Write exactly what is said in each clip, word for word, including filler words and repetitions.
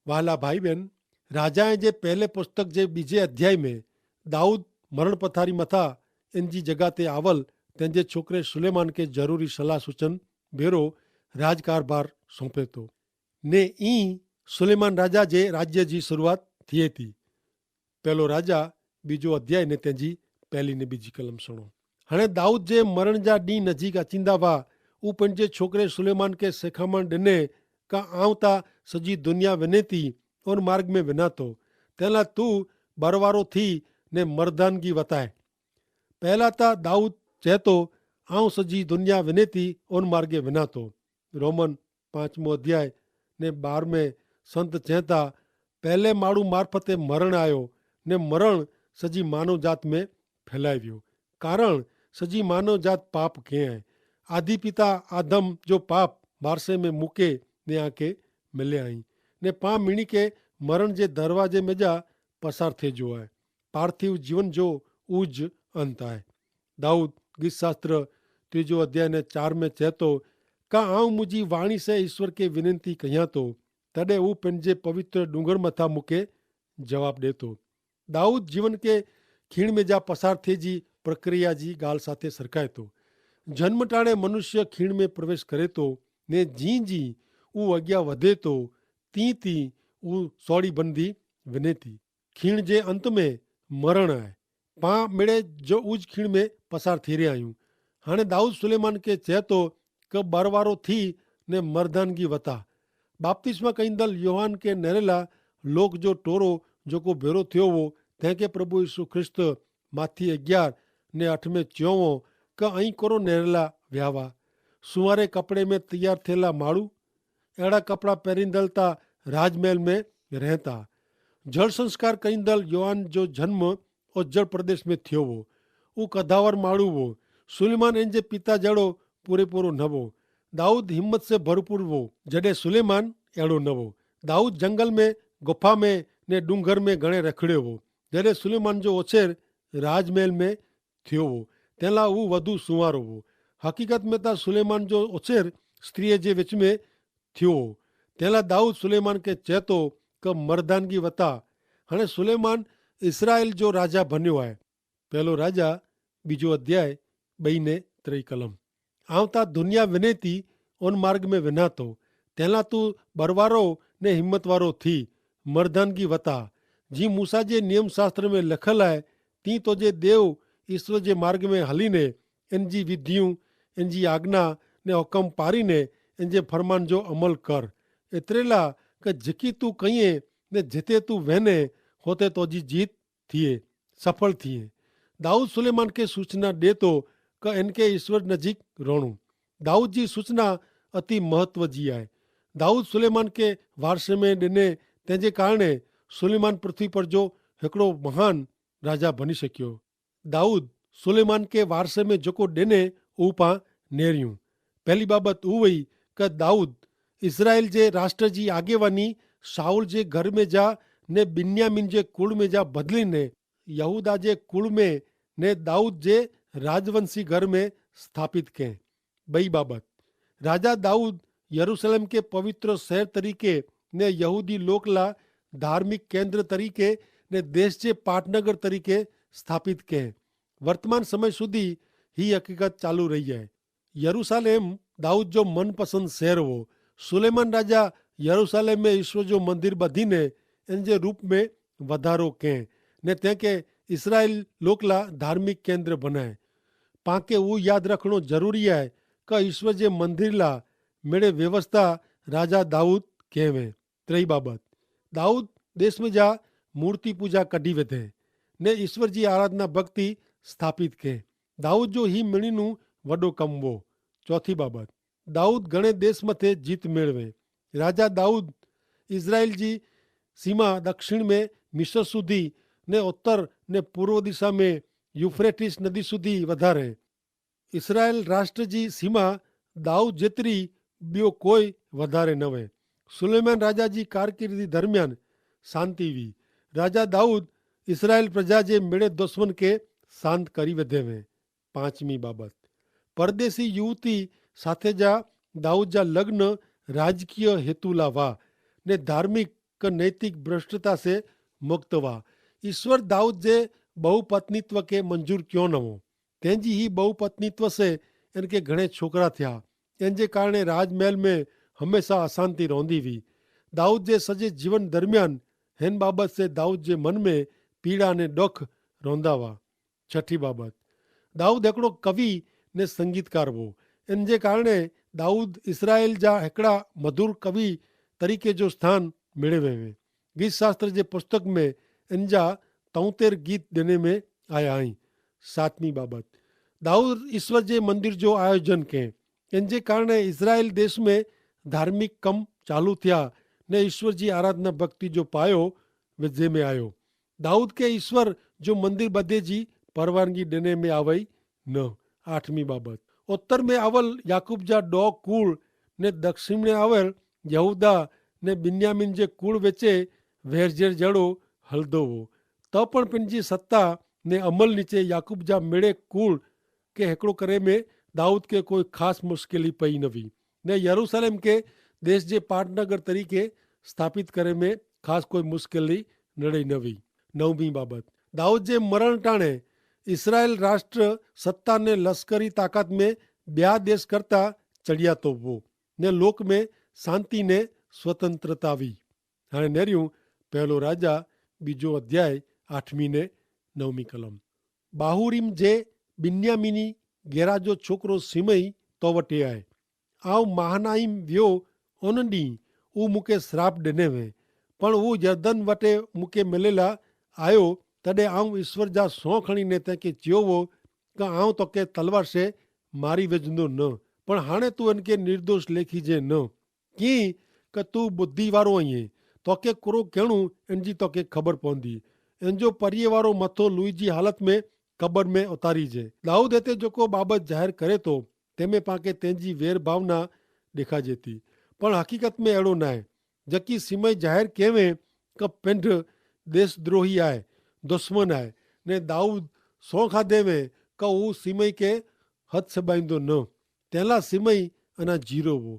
વહાલા ભાઈબેન, રાજાએ જે પહેલે પુસ્તક જે બીજે અધ્યાય મેં દાઉદ મરણ પથારી મતા એનજી જગા તે આવલ તેનજે છોકરે સુલેમાન કે જરૂરી સલાહ સૂચન ભેરો રાજકારભાર સોંપે તો. ને ઈ સુલેમાન રાજા જે રાજ્ય જી શરૂઆત થિયે તી. પહેલો રાજા બીજો અધ્યાય ને તેજી પહેલી ને બીજી કલમ સુણો. હણે દાઉદ જે મરણ જા દી નજીક અચિંદા વા ઉપને જે છોકરે સુલેમાન કે સેખામણ દેને કા આવતા સજી દુનિયા વેને તી ઓન માર્ગ મેં વેના તો તેલા તું બરવારો થી ને મરદાનગી વતાય. પહેલા તા દાઉદ ચેતો આવ સજી દુનિયા વેને તી ઓન માર્ગે વેના તો. રોમન પાંચમો અધ્યાય ને બાર મેં સંત ચેતા પહેલે માડૂ મારફતે મરણ આયો ને મરણ સજી માનવજાત મેં ફેલાવ્યો. કારણ સજી માનવજાત પાપ કહેં આય. આધિ પિતા આદમ જો પાપ વારસે મેં મુકે ને આકે મિલે આઈ ને પા મિણી કે મરણ જે દરવાજે મેં જા પસાર થે જો આય. પાર્થિવ જીવન જો ઉજ અંત આય. દાઉદ ગીતશાસ્ત્ર ત્રીજો અધ્યાય ને ચાર મેં ચેતો કા આઉં મુજી વાણી સે ઈસ્વર કે વિનંતી કહિયા તો તદે ઉપને જે પવિત્ર ડુંગર મતા મુકે જવાબ દેતો. દાઉદ જીવન કે ખીણ મેં જા પસાર થે જી પ્રક્રિયા જી ગાલ સાથે સરખાય તો. જન્મટાણે મનુષ્ય ખીણ મેં પ્રવેશ કરે તો ને જી જી ઉ અગિયા વધે તો તી તી ઉ સોડી બનદી વિને તી. ખીણ જે અંત મેં મરણ આય. પા મેળે જો ઉજ ખીણ મેં પસાર થી રહ્યા આયું. હાણે દાઉદ સુલેમાન કે ચેતો કે બરવારો થી ને મરદાનગી વતા. બાપ્તિસ્મા કઈંદલ યોહાન કે નેરેલા લોક જો ટોરો જોકો ભેરો થયો વો તેંકે પ્રભુ ઈસુ ખ્રિસ્ત માથી અગિયાર ને અઠ મેં ચ્યોવો કે અહીં કરો નેરેલા વ્યાવા સુવારે કપડે મેં તૈયાર થેલા માળું એડા કપડા પેરીંદલ તા રાજમેલ મેં રહેતા. જળસંસ્કાર કરીંદલ યોહાન જો જન્મ ઓજ્જર પ્રદેશ મેં થયો વો. ઉં કધાવર માળું વો. સુલેમાન એન જે પિતા જેડો પૂરેપૂરો નવો. દાઉદ હિંમત સે ભરપૂર વો. જડે સુલેમાન એડો નવો. દાઉદ જંગલ મેં ગોફા મેં ને ડુંગર મેં ગણે રખડ્યો વો. જડે સુલેમાન જો ઓછેર રાજમેલ મેં થયો વો. તેલા ઉં વધુ સુવારો વો. હકીકત મેં તા સુલેમાન જો ઓછેર સ્ત્રી જે વેચમે થ્યો. તેલા દાઉદ સુલેમાન કે ચેતો કે મરદાનગી વતા. હણે સુલેમાન ઇસરાયેલ જો રાજા ભન્યો આય. પહેલો રાજા બીજો અધ્યાય બઈ ને ત્રય કલમ. આવતા ધુનિયા વિનેતી ઓન માર્ગ મેં વિનાતો. તેલા તું બરવારો ને હિંમતવારો થી મરદાનગી વતા. જી મૂસા જે નિયમશાસ્ત્ર મેં લખલ આય તી તો જે દેવ ઇશ્વર જે માર્ગ મેં હલી ને એન જી વિધિયું એન જી આજ્ઞા ને હુકમ પારી ને એન જે ફરમાન જો અમલ કર. એતરેલા કે જેકી તું કહિયે ને જેતે તું વહેને હોતે તો જી જીત થિયે સફળ થિયે. દાઉદ સુલેમાન કે સૂચના દેતો કે એન કે ઇશ્વર નજીક રોણું. દાઉદ જી સૂચના અતિ મહત્વ જી આય. દાઉદ સુલેમાન કે વારસે મેં દેને તેજે કારણે સુલેમાન પૃથ્વી પર જો હેકડો મહાન રાજા ભની શક્યો. દાઉદ સુલેમાન કે વારસે મેં જોકો દેને ઉપા નેર્યું. પહેલી બાબત ઉવય કે દાઉદ ઇસરાયેલ જે રાષ્ટ્ર જી આગેવાની શાઉલ જે ઘર મેં જા ને બિન્યામિન જે કુળ મેં જા બદલી ને યહૂદા જે કુળ મેં ને દાઉદ જે રાજવંશી ઘર મેં સ્થાપિત કહેં. બઈ બાબત, રાજા દાઉદ યરૂસલેમ કે પવિત્ર શહેર તરીકે ને યહૂદી લોકલા ધાર્મિક કેન્દ્ર તરીકે ને દેશ જે પાટનગર તરીકે સ્થાપિત કહેં. વર્તમાન સમય સુધી હી હકીકત ચાલુ રહી હૈ. યરૂસલેમ દાઉદ જો મનપસંદ શહેર હો. સુલેમાન રાજા યરૂસલેમ મેં ઈશ્વર જો મંદિર બધી ને એન જે રૂપ મેં વધારો કહેં ને તેંકે ઇસરાયેલ લોકલા ધાર્મિક કેન્દ્ર ભનાય. પાંકે ઉં યાદ રખણો જરૂરી આય કે ઈસ્વર જે મંદિરલા મેળે વ્યવસ્થા રાજા દાઉદ કહેવે. ત્રય બાબત, દાઉદ દેશ મેં જા મૂર્તિ પૂજા કઢ઼ી વધે ને ઈસ્વર જી આરાધના ભક્તિ સ્થાપિત કહેં. દાઉદ જો હી મેળીનું વડો કમવો. ચોથી બાબત, દાઉદ ઘણે દેશ મતે જીત મેળવે. રાજા દાઉદ ઇઝરાયલ જી સીમા દક્ષિણ મેં મિસર સુધી ને ઉત્તર ને પૂર્વ દિશા મેં યુફ્રેટિસ નદી સુધી વધારે. ઇસરાયેલ રાષ્ટ્ર જી સીમા દાઉદ જેતરી બ્યો કોઈ વધારે નવે. સુલેમાન રાજા જી કારકિર્દી દરમિયાન શાંતિ વી. રાજા દાઉદ ઇસરાયેલ પ્રજા જે મેળે દુશ્મન કે શાંત કરી વધે વે. પાંચમી બાબત, પરદેશી યુવતી સાથે જા દાઉદ જા લગ્ન રાજકીય હેતુ લા વા ને ધાર્મિક કે નૈતિક ભ્રષ્ટતા સે મુક્ત વા. ઈસ્વર દાઉદ જે બહુપત્નીત્વ કે મંજૂર ક્યો નવો. તેનજી હી બહુપત્નીત્વ સે એનકે ઘણે છોકરા થ્યા. એનજે કારણે રાજમહેલ મેં હમેંસા અસાંતિ રોંધી વી. દાઉદ જે સજે જીવન દરમિયાન હેન બાબત સે દાઉદ જે મન મેં પીડા ને ડોખ રોંધા વા. છઠી બાબત, દાઉદ હેકડો કવિ ને સંગીતકાર વો. એનજે કારણે દાઉદ ઇસરાયેલ જા હેકડા મધુર કવિ તરીકે જો સ્થાન મેળવે વે. ગીતશાસ્ત્ર જે પુસ્તક મેં એનજા તોતેર ગીત દેને મેં આયા હૈં. સાતમી બાબત, દાઉદ ઇશ્વર જે મંદિર જો આયોજન કે. એનજે કારણે ઇસરાયેલ દેશ મેં ધાર્મિક કમ ચાલુ થ્યા ને ઇશ્વર જી આરાધના ભક્તિ જો પાયો વેજે મેં આયો. દાઉદ કે ઇશ્વર જો મંદિર બધે જી પરવાનગી દેને મેં આવય ન. આઠમી બાબત, ઉત્તર મેં આવલ યાકૂબ જા ડો કૂળ ને દક્ષિણ મેં આવલ યહૂદા ને બિન્યામિન જે કૂળ વેચે વહેરઝેર જેડો હલદો વો. તો પણ પનજી સત્તા ને અમલ નીચે યાકૂબ જા મેળે કૂળ કે હેકડો કરે મેં દાઉદ કે કોઈ ખાસ મુશ્કેલી પઈ નવી. ને યરૂસલેમ કે દેશ જે પાટનગર તરીકે સ્થાપિત કરે મેં ખાસ કોઈ મુશ્કેલી નડે નવી. નવમી બાબત, દાઉદ જે મરણ ટાણે ઇસરાયેલ રાષ્ટ્ર સત્તા ને લશ્કરી તાકાત મેં બ્યા દેશ કરતા ચડિયાતો વો ને લોક મેં શાંતિ ને સ્વતંત્રતા વી. હાણે નેર્યું પહેલો રાજા બીજો અધ્યાય આઠમી ને નવમી કલમ. બાહુરીમ જે બિન્યામિની ગેરા જો છોકરો સિમય તો વટે આય. આવ મહાનાઈમ વ્યો ઓન દી ઉ મુકે શ્રાપ દેને વે. પણ ઉ યર્દન વટે મુકે મેલેલા આયો તદે આવ ઈસ્વર જા સોંખણી ને તેંકે ચ્યોવો કે આવ તોકે તલવાર સે મારી વેજનો ન. પણ હાણે તું એનકે નિર્દોષ લેખી જે ન. કિંક તું બુદ્ધિવારો અહીં તોકે કુરો કહેણું એનજી તોકે ખબર પોંદી. એનજો પરિયવારો મતો લુઈજી હાલત મેં કબર મેં ઉતારી જે. દાઉદ એતે જોકો બાબત જાહેર કરે તો તેમે પાંકે તેનજી વેરભાવના દેખાજે તી. પણ હકીકત મેં એડો નાય. જકી સિમય જાહેર કહેવે કે પેંધ દેશદ્રોહી આય, દુશ્મન આય. ને દાઉદ સોંખા દેવે કે ઉસ સિમય કે હત સબાઈંદો ન. તેલા સિમય અના જીરો વો.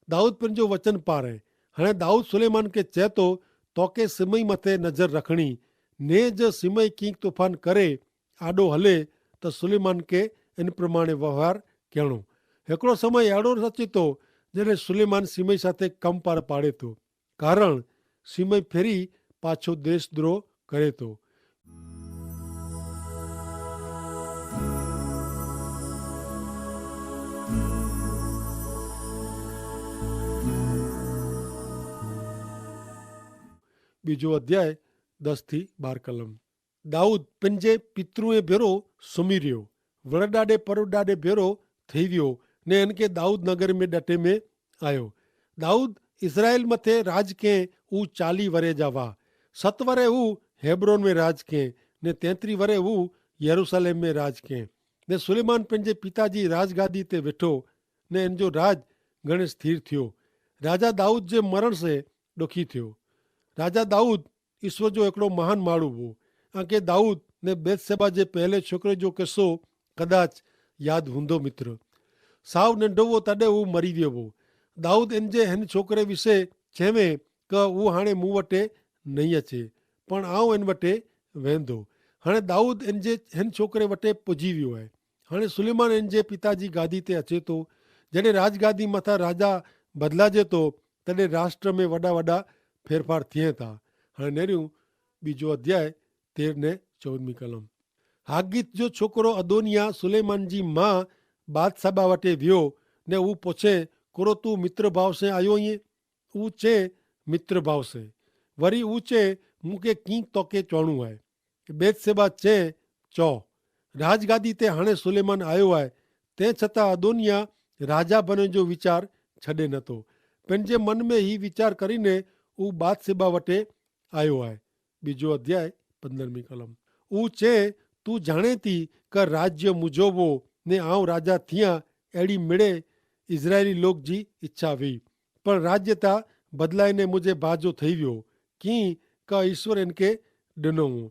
દાઉદ પન જો વચન પારે. હણે દાઉદ સુલેમાન કે ચેતો, તોકે સિમય મતે નજર રખણી. ને જ સિમય કિંક તોફાન કરે આડો હલે, તો સુલેમાન કે એન પ્રમાણે વહાર કહેણો. હેકડો સમય આડો રચિતો જેને સુલેમાન સિમય સાથે કમ પાર પાડેતો. કારણ સિમય ફેરી પાછો દેશદ્રોહ કરેતો. બીજો અધ્યાય દસ થી બાર કલમ. દાઉદ પનજે પિતૃએ ભેરો સુમી રહ્યો, વરડાડે પરુડાડે ભેરો થઈ વ્યો, ને એનકે દાઉદ નગર મેં ડટે મેં આયો. દાઉદ ઇસરાયેલ મતે રાજકે ઉં ચાલી વરે જા વાહ. સત વરે ઉં હેબ્રોન મેં રાજકે, ને તેત્રી વરે ઉં યરુસલેમ મેં રાજકે. ને સુલેમાન પનજે પિતાજી રાજગાદી તે વેઠો, ને એનજો રાજ ગણે સ્થિર થ્યો. રાજા દાઉદ જે મરણ સે ડોખી થ્યો. રાજા દાઉદ ઇશ્વર જો એકડો મહાન માળુ વો. આંકે દાઉદ ને બેથસેબા જે પહેલે છોકરે જો કેસો કદાચ યાદ હુંદો મિત્ર. સાવ નંડવો તદે ઉં મરી વ્યો વો. દાઉદ એન જે હેન છોકરે વિશે છેવે કે ઉં હાણે મું વટે નહીં અચે, પણ આવ એન વટે વેંધો. હાણે દાઉદ એન જે હેન છોકરે વટે પજી વ્યો હૈ. હાણે સુલેમાન એન જે પિતાજી ગાદી તે અચે તો. જેને રાજગાદી મતા રાજા બદલાજે તો, તેડે રાષ્ટ્ર મેં વડા વડા ફેરફાર થિયે થા. હણે નેર્યું બીજો અધ્યાય તેર ને ચૌદમી કલમ. હાગીત જો છોકરો અદોનિયા સુલેમાન જી મા બાદસાબા વટે વ્યો, ને ઉં પોછે, કોરો તું મિત્રભાવ સે આયો યે? ઉં ચે, મિત્રભાવ સે. વરી ઉં ચે, મુકે કિંક તોકે ચોણું હૈ. બેતસેબા ચે, ચો. રાજગાદી તે હણે સુલેમાન આયો હૈ. તે છતાં અદોનિયા રાજા બને જો વિચાર છડે નતો. પેનજે મન મેં હી વિચાર કરીને ઉં બાદસેબા વટે આયો હૈ. બીજો અધ્યાય પંદરમી કલમ. ઉં ચે, તું જાણે તી કે રાજ્ય મુજો વો, ને આવ રાજા થિયા એડી મેળે ઇઝરાયેલી લોક જી ઇચ્છા વી. પણ રાજ્ય તા બદલાઈને મુજે ભાજો થઈ વ્યો. કિંક ઈસ્વર એનકે ડનો વો.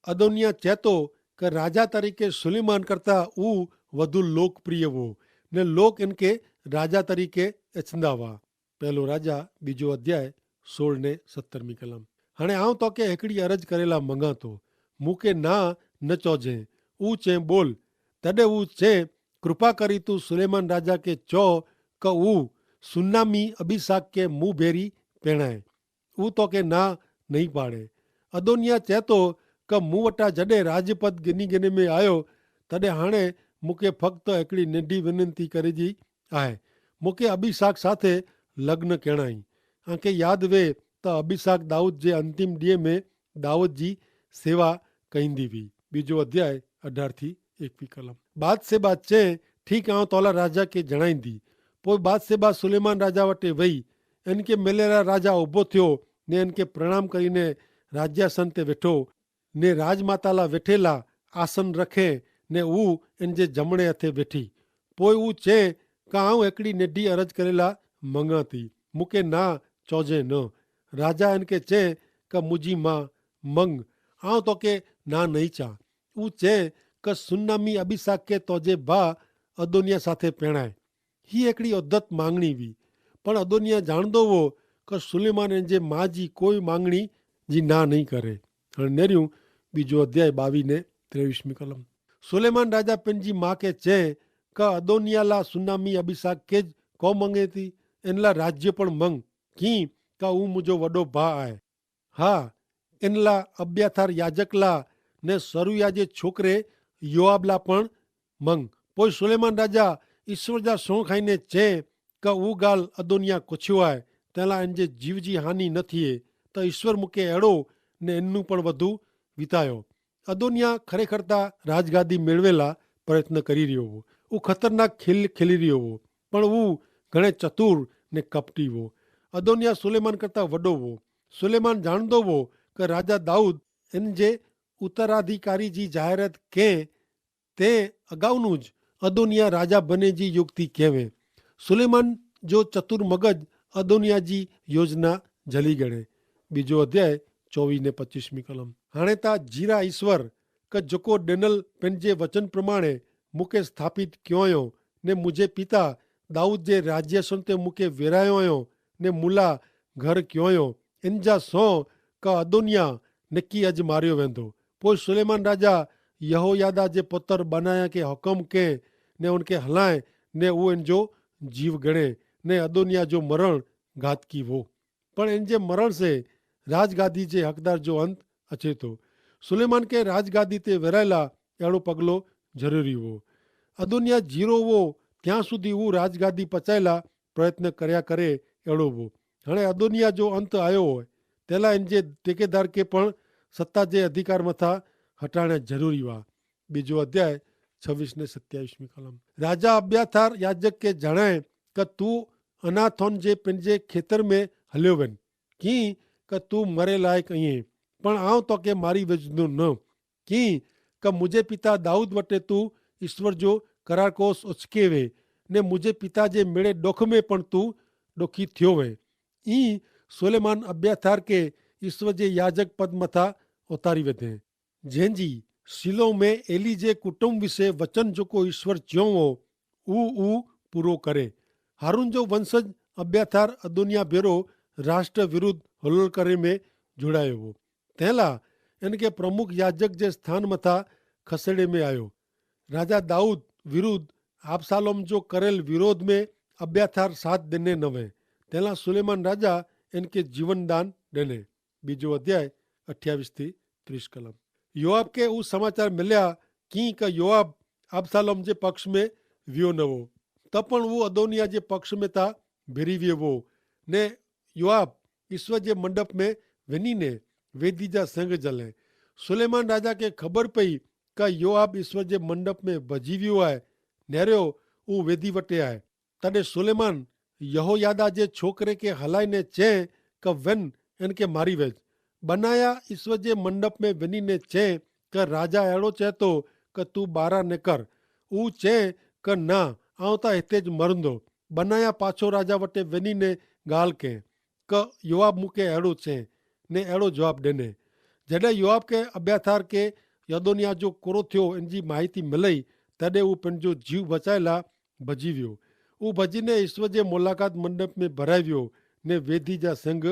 અદોનિયા ચેતો કે રાજા તરીકે સુલેમાન કરતા ઉં વધુ લોકપ્રિય વો, ને લોક એનકે રાજા તરીકે એછંદા વા. પહેલો રાજા બીજો અધ્યાય સોળ ને સત્તરમી કલમ. હણે આઉં તો કે હેકડી અરજ કરેલા મંગાતો, મુકે ના ન ચોજે. ઉં ચે બોલ. તદે ઉં ચે, કૃપા કરી તું સુલેમાન રાજા કે ચો, કે ઉં સુનામી અબિસાક કે મુભેરી પેણાએ. ઉં તો કે ના નહીં પાડે. અદોનિયા ચેતો, કે મુવટા જડે રાજ્યપદ ગિની ગિને મેં આયો, તદે હણે મુકે ફક્ત હેકડી નેડી વિનંતી કરે જી આય. મુકે અબિસાક સાથે લગ્ન કેણાઈ. આંકે યાદ વે, તો અબિસાક દાઉદ જે અંતિમ દિયે મેં દાઉદ જી સેવા કઈંદી વી. બીજો અધ્યાય અઢાર થી એકવી કલમ. બાદશેબા ચે, ઠીક આઉં તોલા રાજા કે જણાઈંદી. પોઈ બાદશેબા સુલેમાન રાજા વટે વય. એનકે મેલેલા રાજા ઉભો થ્યો, ને એનકે પ્રણામ કરીને રાજ્યાસન તે વેઠો, ને રાજમાતાલા વેઠેલા આસન રખે, ને ઉં એનજે જમણે હતે વેઠી. પોય ઉં ચે, કા આઉં એકડી નેડી અરજ કરેલા મંગાતી, મુકે ના ચોજે ન. રાજા એનકે ચે, કા મુજી મા મંગ, આઉં તો કે ના નહીં ચા. ઉં ચે, કા સુન્નામી અબિસાકે તોજે ભા અદોનિયા સાથે પેણાય. હી એકડી અદ્ધત માંગણી વી. પણ અદોનિયા જાણદો વો, કે સુલેમાન એનજે મા જી કોઈ માંગણી જી ના નહીં કરે. અને નેર્યું બીજો અધ્યાય બાવી ને ત્રેવીસમી કલમ. સુલેમાન રાજા પેનજી મા કે ચે, કા અદોનિયાલા સુનામી અબિસાકે જ કો મંગેતી? એનલા રાજ્ય પણ મંગ, કી કા ઉં મુજો વડો ભા આય. હા, એનલા અબ્યાથાર યાજકલા ને સરુયા જે છોકરે યોઆબલા પણ મંગ. પોય સુલેમાન રાજા ઈસ્વર જા સોં ખાઈને ચે, કા ઉગાલ અદોનિયા કોછ્યો આય, તેલા એનજે જીવ જી હાની ન થિયે, તો ઈસ્વર મુકે એડો ને એનનું પણ વધુ વિતાયો. અદોનિયા ખરેખર તા રાજગાદી મેળવેલા પ્રયત્ન કરી રહ્યો હો. ઉં ખતરનાક ખેલ ખેલી રહ્યો હો, પણ ઉં ઘણે ચતુર ને કપટી હો. અદોનિયા સુલેમાન કરતા વડો હો. સુલેમાન જાણદો હો, કે રાજા દાઉદ એન જે ઉત્તરાધિકારી જી જાહેરાત કે તે અગાઉનું જ અદોનિયા રાજા બને જી યુક્તિ કહેવે. સુલેમાન જો ચતુર મગજ અદોનિયા જી યોજના જલી ગણે. બીજો અધ્યાય ચોવીસ ને પચ્ચીસમી કલમ. હાણે તા જીરા ઈસ્વર કે જોકો ડેનલ પેનજે વચન પ્રમાણે મુકે સ્થાપિત ક્યોંયો, ને મુજે પિતા દાઉદ જે રાજ્યાસન તે મુકે વેરાયોંયો, ને મુલા ઘર ક્યોંયો, એનજા સો કા અદોનિયા નક્કી અજ માર્યો વેંધો. પોય સુલેમાન રાજા યહોયાદા જે પતર બનાયા કે હકમ કે, ને ઉનકે હલાએ, ને ઉ એનજો જીવ ગણે, ને અદોનિયા જો મરણ ઘાતકી વો. પણ એન જે મરણ સે રાજગાદી જે હકદાર જો અંત અછે તો. સુલેમાન કે રાજગાદી તે વેરાયેલા એડો પગલો જરૂરી વો. અદોનિયા જીરો વો ત્યાં સુધી ઉ રાજગાદી પચાયેલા પ્રયત્ન કર્યા કરે એડો વો. હણે અદોનિયા જો અંત આયો હોય, તેલા એન જે ટેકેદાર કે પણ સત્તા જે અધિકાર મતા હટાણે જરૂરી વા. બીજો અધ્યાય છવીસ ને સત્યાવીસમી કલમ. રાજા અબ્યાથાર યાજક કે જણાય, કે તું અનાથોન જે પેનજે ખેતર મેં હલ્યો વેન, કિંક તું મરે લાયક અઇયે, પણ આઉં તો કે મારી વજનો ન. કિંક મુઝે પિતા દાઉદ વટે તું ઈસ્વર જો કરારકોસ ઓછકે વે, ને મુઝે પિતા જે મેળે ડોખ મેં પણ તું ડોખી થ્યો વે. ઈ સોલેમાન અબ્યાથાર કે ઈસ્વર જે યાજક પદ મતા ઓતારી વેધે, જેન જી સિલો મેં એલી જે કુટુંબ વિશે વચન જોકો ઈસ્વર ચ્યોં વો, ઉ ઉ પૂરો કરે. હારૂન જો વંશજ અબ્યાથાર અદોનિયા ભેરો રાષ્ટ્ર વિરુદ્ધ હલોલ કરે મેં જોડાયો વો. તેલા એન કે પ્રમુખ યાજક જે સ્થાન મતા ખસેડે મેં આયો. રાજા દાઉદ વિરુદ્ધ આબ્સાલોમ જો કરેલ વિરોધ મેં અબ્યાથાર સાથ દેને નવે. તેલા સુલેમાન રાજા એન કે જીવનદાન દેને. બીજો અધ્યાય અઠ્યાવીસ થી ત્રીસ કલમ. યોઆબ કે ઉસ સમાચાર મિલ્યા કિંક યોઆબ આબ્સાલોમ જે પક્ષ મેં વ્યો નવો, તો પણ ઉ અદોનિયા જે પક્ષ મેં તા ભેરી વ્યો વો. ને યોઆબ ઈસ્વર જે મંડપ મેં વેની ને વેદી જા સંગ જલે. સુલેમાન રાજા કે ખબર પઈ કા યોઆબ ઈસ્વર જે મંડપ મેં ભજી વ્યો આય, નેર્યો ઉ વેદી વટે આય. તદે સુલેમાન યહોયાદા જે છોકરે કે હલાઈ ને ચે, કે વેન એન કે મારી વેજ. બનાયા ઈસ્વર જે મંડપ મેં વેની ને ચે, કે રાજા એડો ચેતો કે તું બારા નેકર. ઉ ચે કે ના, આઉં તા હિતે જ મરંદો. બનાયા પાછો રાજા વટે વેની ને ગાલ કે, કે યોઆબ મુકે એડો ચે, ને એડો જવાબ દેને. જડે યોઆબ કે અબ્યાથાર કે યદોનિયા જો કોરો થ્યો એન જી માહિતી મલઈ, તદે ઉ પેનજો જીવ બચાયેલા ભજી વ્યો. ઉ ભજીને ઈસ્વર જે મુલાકાત મંડપ મેં ભરાઈ વ્યો, ને વેદી જા સંગ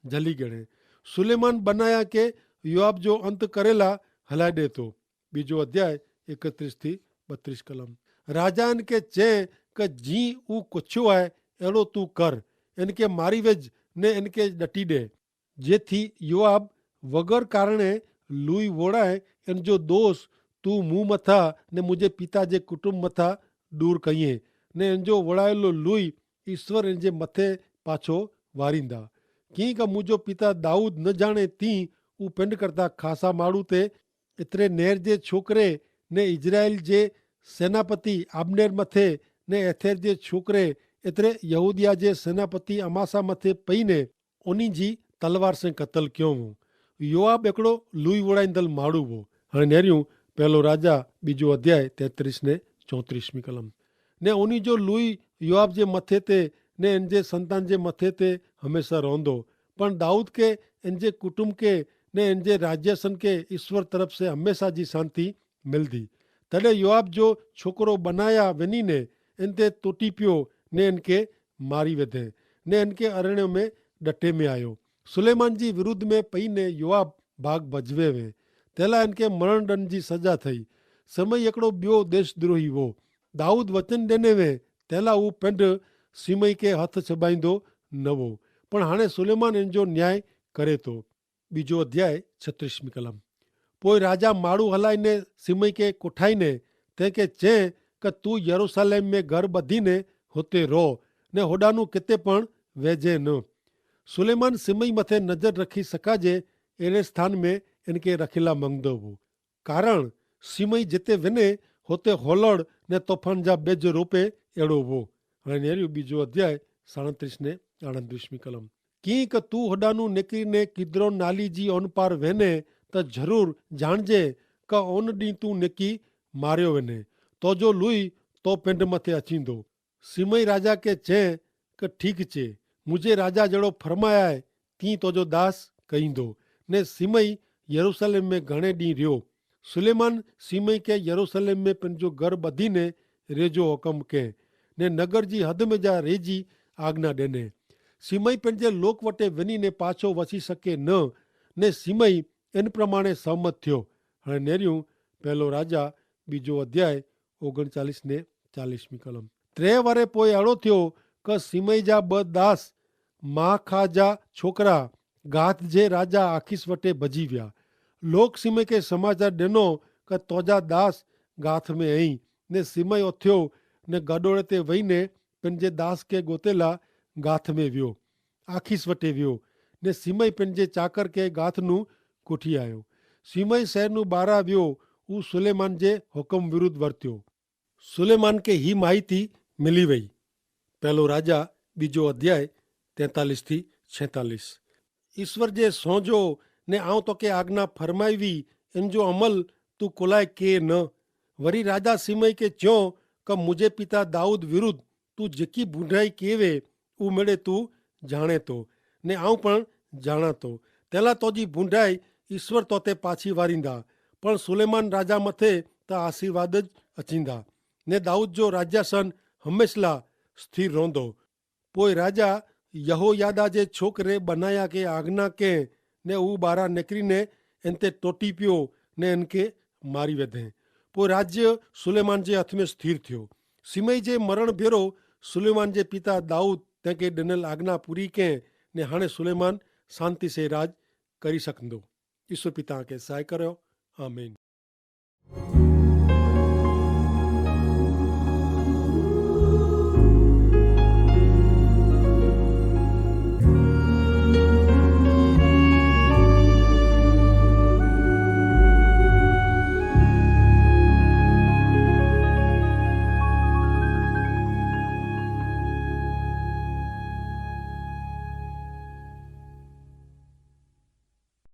જલી ગણે. સુલેમાન બનાયા કે યોઆબ જો અંત કરેલા હલાઈ દેતો. બીજો અધ્યાય એકત્રીસ થી બત્રીસ કલમ. રાજા એન કે ચે કે જી ઉં કોછો આય એડો તું કર, એન કે મારી વેજ ને એન કે ડટી દે. જેથી યોઆબ વગર કારણે લુઈ વોડાય એન જો દોષ તું મું મતા ને મુઝે પિતા જે કુટુંબ મતા દૂર કહિએ, ને એન જો વોડાયેલો લુઈ ઈસ્વર એન જે મતે પાછો વારીંદા. કિંક મુઝો પિતા દાઉદ ન જાણે તી ઉપેંડ કરતા ખાસા માડૂ તે એતરે નેર જે છોકરે ને ઇઝરાયેલ જે સેનાપતિ આબનેર મતે ને એથેર જે છોકરે એતરે યહૂદિયા જે સેનાપતિ અમાસા મતે પઈને ઓની જી તલવાર સે કતલ ક્યો વો. યોઆબ એકડો લુઈ વોડાઈંદલ માડૂ વો. હણે નેર્યું પહેલો રાજા બીજો અધ્યાય તેત્રીસ ને ચોત્રીસમી કલમ. ને ઓની જો લુઈ યોઆબ જે મતે તે ને એન જે સંતાન જે મતે તે હમેંસા રોંધો. પણ દાઉદ કે એન જે કુટુંબ કે ને એન જે રાજ્યાસન કે ઈસ્વર તરફ સે હમેંસા જી શાંતિ મિલદી. તદે યોઆબ જો છોકરો બનાયા વેની ને એન તે તોટી પ્યો ને એન કે મારી વેધે ને એન કે અરણ્યો મેં ડટે મેં આયો. સુલેમાન જી વિરુદ્ધ મેં પઈ ને યોઆબ ભાગ ભજવે વે તેલા એન કે મરણ દન જી સજા થઈ. સમય એકડો બ્યો દેશદ્રોહી વો. દાઉદ વચન દેને વે તેલા ઉં પેંધ સિમય કે હથ છબાઈંદો નવો. પણ હાણે સુલેમાન એન જો ન્યાય કરે તો. બીજો અધ્યાય છત્રીસમી કલમ. પોય રાજા માડૂ હલાઈ ને સિમય કે કોઠાઈ ને તે કે ચે કે તું યરૂસાલેમ મેં ઘર બધી ને હોતે રોહ ને હોડાનું કેતે પણ વેજે ન. સુલેમાન સિમય મતે નજર રખી સકાજે એરે સ્થાન મેં એન કે રખેલા મંગદો વો. કારણ સિમય જેતે વેને હોતે હોલડ ને તોફાન જા બેજ રોપે એડો વો. હણે નેર્યું બીજો અધ્યાય સાડત્રીસ ને આડત્રીસમી કલમ. કિંક તું હડાનું નેકરી ને કિદ્રોન નાલી જી ઓનપાર વેને તો જરૂર જાણજે કે ઓન દી તું નેકી માર્યો વેને. તો જો લુઈ તો પેંધ મતે અચીંદો. સિમય રાજા કે ચે કે ઠીક ચે, મુઝે રાજા જેડો ફરમાયા હૈ તી તોજો દાસ કહીંદો. ને સિમય યરૂસાલેમ મેં ઘણે દી રહ્યો. સુલેમાન સિમય કે યરૂસાલેમ મેં પેનજો ઘર બધી ને રેજો હુકમ કે ને નગર જી હદ મેં જા રેજી આજ્ઞા દેને. સિમય પેનજે લોક વટે વેની ને પાછો વસી શકે ન. ને સિમય એન પ્રમાણે સહમત થયો. હણે નેર્યું પહેલો રાજા બીજો અધ્યાય ઓગણચાલીસ ને ચાલીસમી કલમ. ત્રે વરે પોય આડો થયો કે સિમય જા બ દાસ માખા જા છોકરા ગાથ જે રાજા આખીસ વટે ભજી વ્યા. લોક સિમય કે સમાચાર દેનો કે તોજા દાસ ગાથ મેં અહીં. ને સિમય ઓથ્યો ને ગડોળે તે વહીને પેનજે દાસ કે ગોતેલા ગાથ મેં વ્યો. આખીસ વટે વ્યો ને સિમય પેનજે ચાકર કે ગાથ નું કોઠી આયો. સિમય શહેર નું બારા વ્યો ઉં સુલેમાન જે હુકમ વિરુદ્ધ વર્ત્યો. સુલેમાન કે હી માહિતી મિલી વય. પહેલો રાજા બીજો અધ્યાય તેતાલીસ થી છેતાલીસ. ઈસ્વર જે સોંજો ને આઉં તો કે આજ્ઞા ફરમાઈવી એન જો અમલ તું કોલાય કે ન. વરી રાજા સિમય કે ચ્યો કે મુઝે પિતા દાઉદ વિરુદ્ધ તું જેકી ભૂંડાઈ કેવે ઉમેડે તું જાણે તો ને આઉં પણ જાણા તો. તેલા તોજી ભૂંડાઈ ઈસ્વર તોતે પાછી વારીંદા. પણ સુલેમાન રાજા મતે તા આશીર્વાદ જ અચીંદા. ને દાઉદ જો રાજ્યાસન હમેંસલા સ્થિર રોંધો. પોય રાજા યહોયાદા જે છોકરે બનાયા કે આજ્ઞા કે ને ઉ બારા નેકરી ને એન તે ટોટી પ્યો ને એન કે મારી વેધે. પોય રાજ્ય સુલેમાન જે હાથ મેં સ્થિર થયો. સિમય જે મરણ ભેરો સુલેમાન જે પિતા દાઉદ તેંકે ડેનલ આજ્ઞા પૂરી કે ને હાણે સુલેમાન શાંતિ સે રાજ કરી સકંદો. ઈસુ પિતા કે સહાય કર્યો. આમીન.